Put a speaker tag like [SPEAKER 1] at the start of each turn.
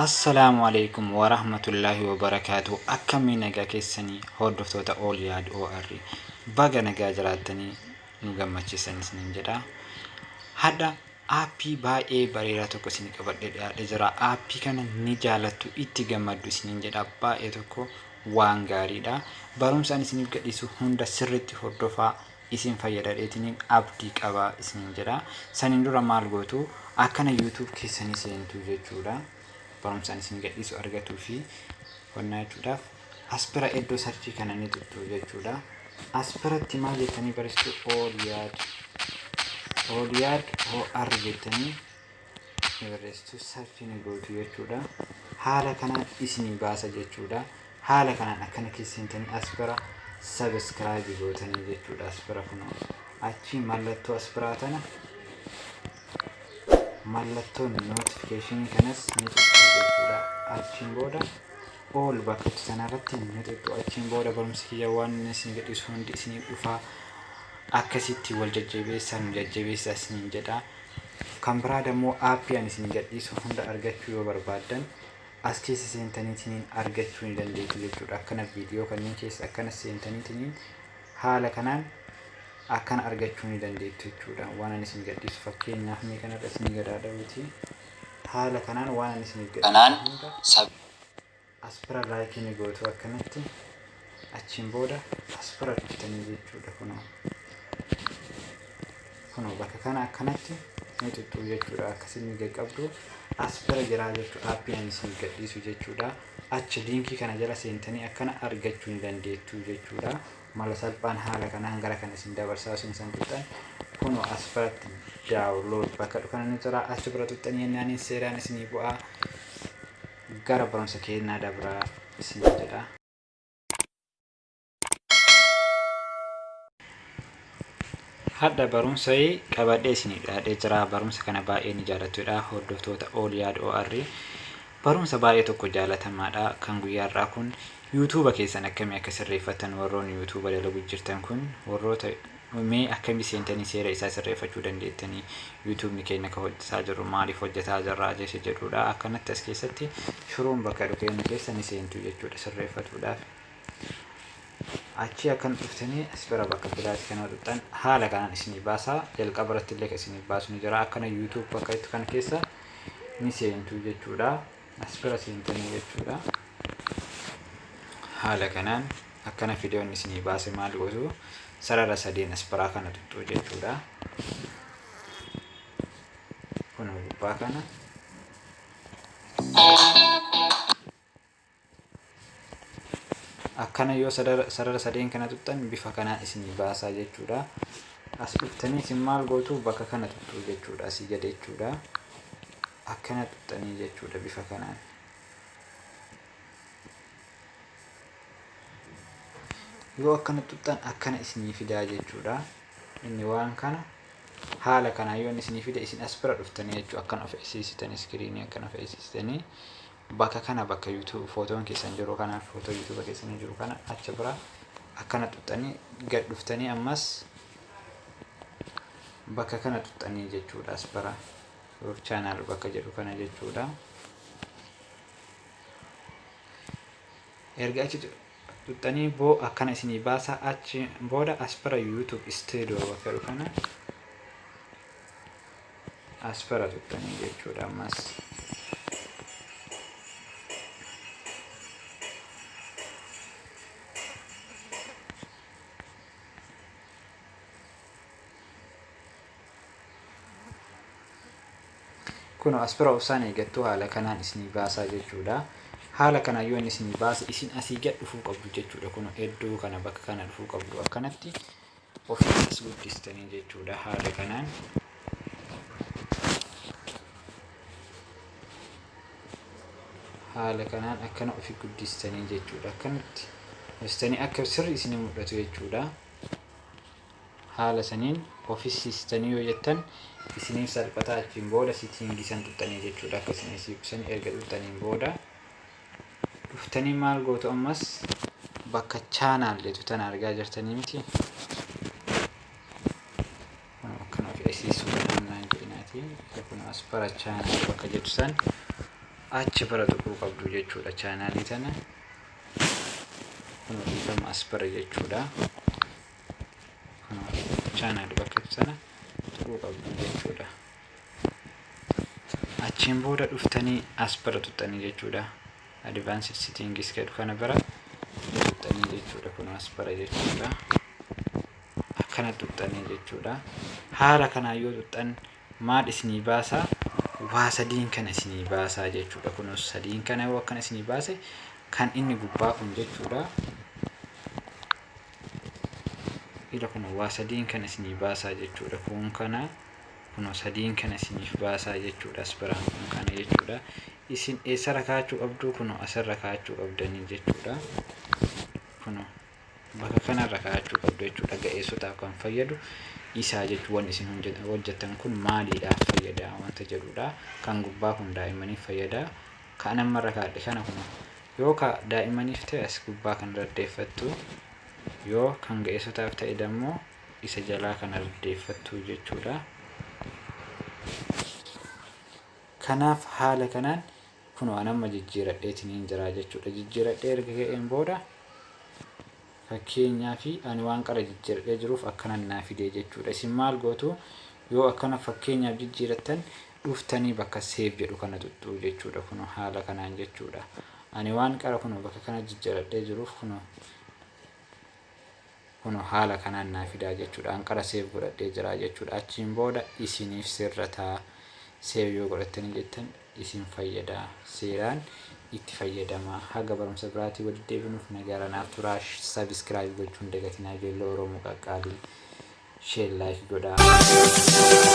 [SPEAKER 1] Assalaamu Aleykum Warahmatullaahi Wabarakaatuh. Akkamii nagaa keessanii, hordoftoota Ooliyaad OR? Baga nagaa jiraattanii nu gammachiisan isiniin jedha. Hadha aappii baay'ee bareedaa tokko isin qabadhee dhiyaadhee jira. Aappii kana ni jaalattu, itti gammaddu isiniin jedha. Baay'ee tokko waan gaariidha. Barumsa ani isiniif gadhiisu hunda sirriitti hordofaa, isin fayyadadheetiniin abdii qaba isiniin jedha. Saniin dura maal gootu? Akkana YouTube keessanii seentu jechuudha. Barumsa ani isin gadhiisu argatuu fi honnaa jechuudhaaf as bira iddoo sarchii kana ni tuttu jechuudha. As biratti maal jettanii barreessitu? Ooliyaad OR jettanii ni barreessitu, sarchii ni gootu jechuudha. Haala kanaan isinii baasa jechuudha. Haala kanaan akkana keessa seentanii as bira subscribe gootanii jechuudha. As bira kunoo achi mallattoo as biraa tana, mallattoo notification kanas ni tuttu jechuudha. Achiin booda all bakka itti sanarratti ni tuttu. Achiin booda barumsi kiyya waan inni isin gadhiisu hundi isiniif dhufaa. Akkasitti wal jajjabeessaa, nu jajjabeessaa isiniin jedha. Kan biraa dammoo aappii ani isin gadhiisu hunda argachuu yoo barbaaddan as keessa seentaniitiniin argachuu ni dandeettu jechuudha. Akkana viidiyoo kanneen keessa akkana seentaniitiniin haala kanaan akkana argachuu ni dandeettu jechuudha. Waan ani isin gadhiisu, fakkeenyaaf mee kanarra isin gadaa dha'uuti. Haala kanaan waan ani isiniif gadhiisu
[SPEAKER 2] Kanaan
[SPEAKER 1] hunda
[SPEAKER 2] sab.
[SPEAKER 1] as bira like ni gootu akkanatti. Achiin booda as bira dhuftanii jechuudha. Kunoo bakka kana akkanatti ni tuttuu jechuudha. Akkasiin ni qaqqabdu, as bira jiraa jechuudha aappiin ani isin gadhiisu jechuudha. Achi liinkii kana jala seentanii akkana argachuu ni dandeettu jechuudha. Mala salphaan haala kanaan gara kana isin dabarsaa. Isin san tuxxan, kunoo as biratti download bakka kana ni jira. Achi bira tuxxanii yennaaniin seeraan isinii bu'aa. Gara barumsa keenyaa dabraa isin jedha. Hadha barumsa qabadhee isinii dhiyaadhee jira. Barumsa kana baay'ee ni jaalattudha. Hordoftoota Ooliyaad OR. Barumsa baay'ee tokko jaalatamaadha. Kan guyyaa har'aa kun yuutuuba keessan akkamii akka sirreeffatan, warroonni yuutuuba dalagu jirtan kun, warroota mee akkamii seentanii seera isaa sirreeffachuu dandeettanii, yuutuubni keenya akka hojjetaa jirru maaliif hojjetaa jirra jecha jedhudha. Akkanatti as keessatti shuruun bakka dhukeenya keessa ni seentu jechuudha sirreeffatuudhaaf. Achii akkan dhuftanii as bira bakka bilaati kana tuxxan, haala kanaan isinii baasa. Jalqaba irratti illee kan isinii baasu ni jira. Akkana YouTube bakka jettu kana keessa ni seentu jechuudha. As bira seentanii jechuudha. Haala kanaan akkana fideewwan isinii baase, maal gootu? Sarara sadeen as biraa kana tuxxuu jechuudha. Kun gubbaa kana. Akkana yoo sarara sadeen kana tuxxan, bifa kanaan isinii baasaa jechuudha. As dhuftanii isin maal gootu? Bakka kana tuxxuu jechuudha. Asii gad jechuudha. Akkana tuxxanii jechuudha bifa kanaan. Yoo akkana tuxxan, akkana isinii fidaa jechuudha. Inni waan kana haala kanaan yoo inni isinii fide, isin as bira dhuftanii jechuudha. Akkana of eessiisitanii, iskiriinii akkana of eessiisitanii, bakka kana, bakka YouTube footoon keessan jiru kana, footoo YouTube keessan jiru kana achi bira akkana tuxxanii, gad dhuftanii ammas bakka kana tuxxanii jechuudha, as bira your channel bakka jedhu kana jechuudha. Erga achi tuxxanii boo akkana isinii baasa. Achi booda as bira YouTube Studio bakka jedhu kana as bira tuxxanii jechuudha ammas. Kun as bira obsaan eeggattu, haala kanaan isinii baasaa jechuudha. Haala kanaan yoo inni isinii baase, isin asii gad dhufuu qabdu jechuudha. Kun iddoo kana, bakka kana dhufuu qabdu, akkanatti ofii as guddistanii jechuudha haala kanaan. Haala kanaan akkana ofii guddistanii jechuudha. Akkanatti guddistanii akka sirri isinii mul'atu jechuudha. Haala saniin ofisiistanii yoo jettan isiniif salphataa. Achiin booda setting san tuxxanii jechuudha. Akka isin siiqsanii erga tuxxaniin booda dhuftanii maal gootu? Ammas bakka channel jettu tana argaa jirtanii miti? Kun akkana of eessiisuu naan jedhinaati. Kun as bara channel bakka jettu san Achi bira tuquu qabdu jechuudha chaanaalii tana. Kunoo, dhiifama, as bira jechuudha. Kunoo, chaanaalii bakka sana tuquu qabdu jechuudha. Achiin booda dhuftanii as bira tuqxanii jechuudha. Advanced settings jedhu kana bira tuqxanii jechuudha. Kunoo, as bira jechuudha. Akkana tuqxanii jechuudha. Haala kanaan yoo tuqxan maal isinii baasaa? Waa sadiin kana isinii baasaa jechuudha. Kunoo, sadiin kana yoo akkana isinii baase, kan inni gubbaa kun jechuudha. Ila, kun waa sadiin kana isinii baasaa jechuudha. Kun kana, kunoo, sadiin kana isiniif baasaa jechuudha. As biraan kun kana jechuudha. Isin eessarra kaa'achuu qabdu? Kunoo, asirra kaa'achuu qabdanii jechuudha. Kunoo, bakka kanarra kaa'achuu qabdu jechuudha. Ga'eessotaaf kan fayyadu isaa jechuun wanni isin hojjettan kun maaliidhaaf fayyada wanta jedhudha. Kan gubbaa kun daa'immaniif fayyada. Kan ammarra kaa'adhe kana, kun yoo ka daa'immaniif ta'e as gubbaa kan raddeeffattu, yoo kan ga'eessotaaf ta'e dammoo isa jalaa kana raddeeffattu jechuudha. Kanaaf haala kanaan kunoo an amma jijjiiradheetiin jira jechuudha. Jijjiiradhee erga ga'een booda, fakkeenyaa fi ani waan qara jijjiiradhee jiruuf akkanan naa fidee jechuudha. Isin maal gootu? Yoo akkana fakkeenyaaf jijjiirattan, dhuftanii bakka save jedhu kana tuqxuu jechuudha. Kunoo, haala kanaan jechuudha. Ani waan qara kunoo bakka kana jijjiiradhee jiruuf kunoo haala kanaan naa fidaa jechuudha. An qara save godhadhee jira jechuudha. Achiin booda isiniif sirrataa. Save yoo godhattanii jettan isin fayyada. Seeraan itti fayyadama. Haga barumsa biraatii walitti deebinuuf nagaa naaf turaa. Subscribe gochuun dagatinaa, ijoollee Oromoo qaqqaalii. Share, like godhaa.